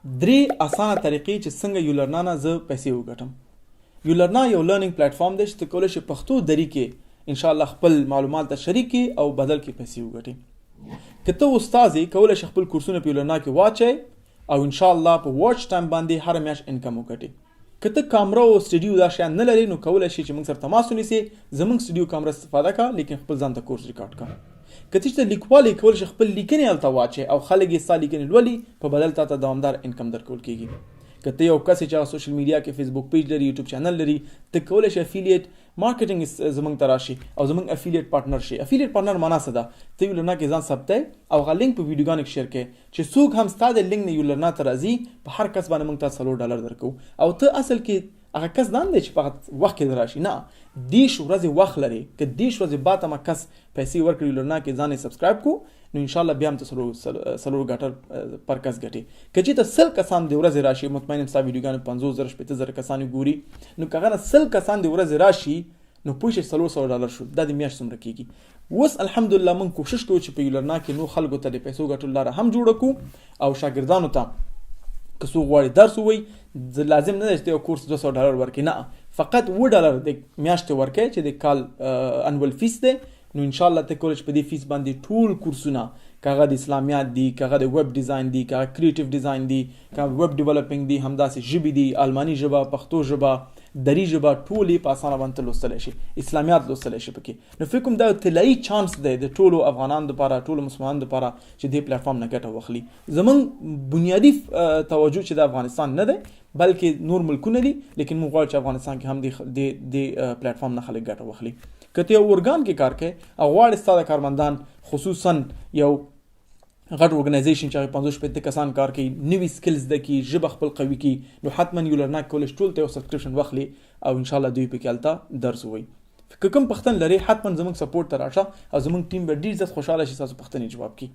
درې اسانه طریقې چې څنګه یولرنا نه زه پیسې وګټم. یولرنا یو لرنینګ پلیټفارم دی چې ته کولی شې پښتو دري کې ان شاء الله خپل معلومات ته شریک کړې او بدل کې پیسې وګټې. که ته استاد یې کولی شې خپل کورسونه په یولرنا کې واچوې او ان شاء الله په واچ ټایم باندې هره میاشت انکم وګټې. که ته کامره او سټډیو دا شیان نه لرې نو کولای شې چې موږ سره تماس ونیسې، زموږ سټډیو کامره استفاده کا لیکن خپل ځان ته کورس ریکارډ کا. که ته چېرته لیکوال یې کولای شې خپل لیکنې هلته واچوې او خلک یې ستا لیکنې لولي په بدل تا ته دوامدار انکم درکول کیږي. که ته یو کس یې چې هغه سوشل میډیا کې فیسبوک پیج لري، یوټیوب چینل لري، ته کولای شې افیلیټ مارکیټینګ زموږ ته راشي او زموږ افیلیټ پارټنر شي. افیلیټ پارټنر معنا څه ده؟ ته یولرنا کې ځان ثبتوې او هغه لینک په ویډیوګانو کې شیر کوې چې څوک هم ستا د لینک نه یولرنا ته راځي په هر کس باندې موږ ته 4 ډالر درکوو. او ته اصل کې هغه کس نه دی چې په هغه وخت کې راشي، نه، 30 ورځې وخت لري. که 30 ورځې بعد ما کس پیسې ورکړي، یولرنا کې ځان یې subscribe کو، نو ان شاء الله بیا هم ته څلور ګټر پر کس ګټي. که چې ته 100 کسان د ورځې راشي، مطمئن یم ستا ویډیوګانې 50,000، 60,000 کسان ګوري، نو که هغه 100 کسان د ورځې راشي نو پوه شې 400 ډالر شو. دا د میاشت څومره کیږي؟ اوس الحمدلله موږ کوشش کوو چې په یولرنا کې نو خلکو ته د پیسو ګټلو لاره هم جوړه کو او شاګردانو ته که څوک غواړي درس ووایي، لازم نه ده چې یو کورس 200 ډالر ورکړي، نه، فقط 7 ډالر د میاشتې ورکړي چې د کال annual fees دی. نو ان شاء الله ته کولی شې په دې فیس باندې ټول کورسونه، که هغه د اسلامیات دي، که هغه د ویب ډیزاین دي، که هغه creative design دي، که web developing دي، همداسې ژبې دي، آلماني ژبه، پښتو ژبه، دری ژبه، ټولې په اسانه باندې لوستلی شي، اسلامیات لوستلی شي پکې. نو فکر کوم دا یو طلایي چانس دی د ټولو افغانانو لپاره، ټولو مسلمانانو لپاره چې دې پلیټفارم نه ګټه واخلي. زمونږ بنیادي توجه چې د افغانستان نه دی بلکې نور ملکونه دي، لیکن موږ غواړو چې افغانستان کې هم د پلیټفارم نه خلک ګټه واخلي. که ته یو ارګان کې کار کوې او غواړې ستا د کارمندان، خصوصا یو غټ organization چې هغه 65 کسان کار کوي، نوي skills زده کړي، ژبه خپل قوي کړي، نو حتما یولرنا کولی شي ټول ته یو subscription واخلي او ان شاء الله دوی پکې هلته درس ووایي. که کوم پښتن لري، حتما زموږ support ته راشه او زموږ ټیم به ډیر زیات خوشاله شي تاسو پوښتنې جواب کړي.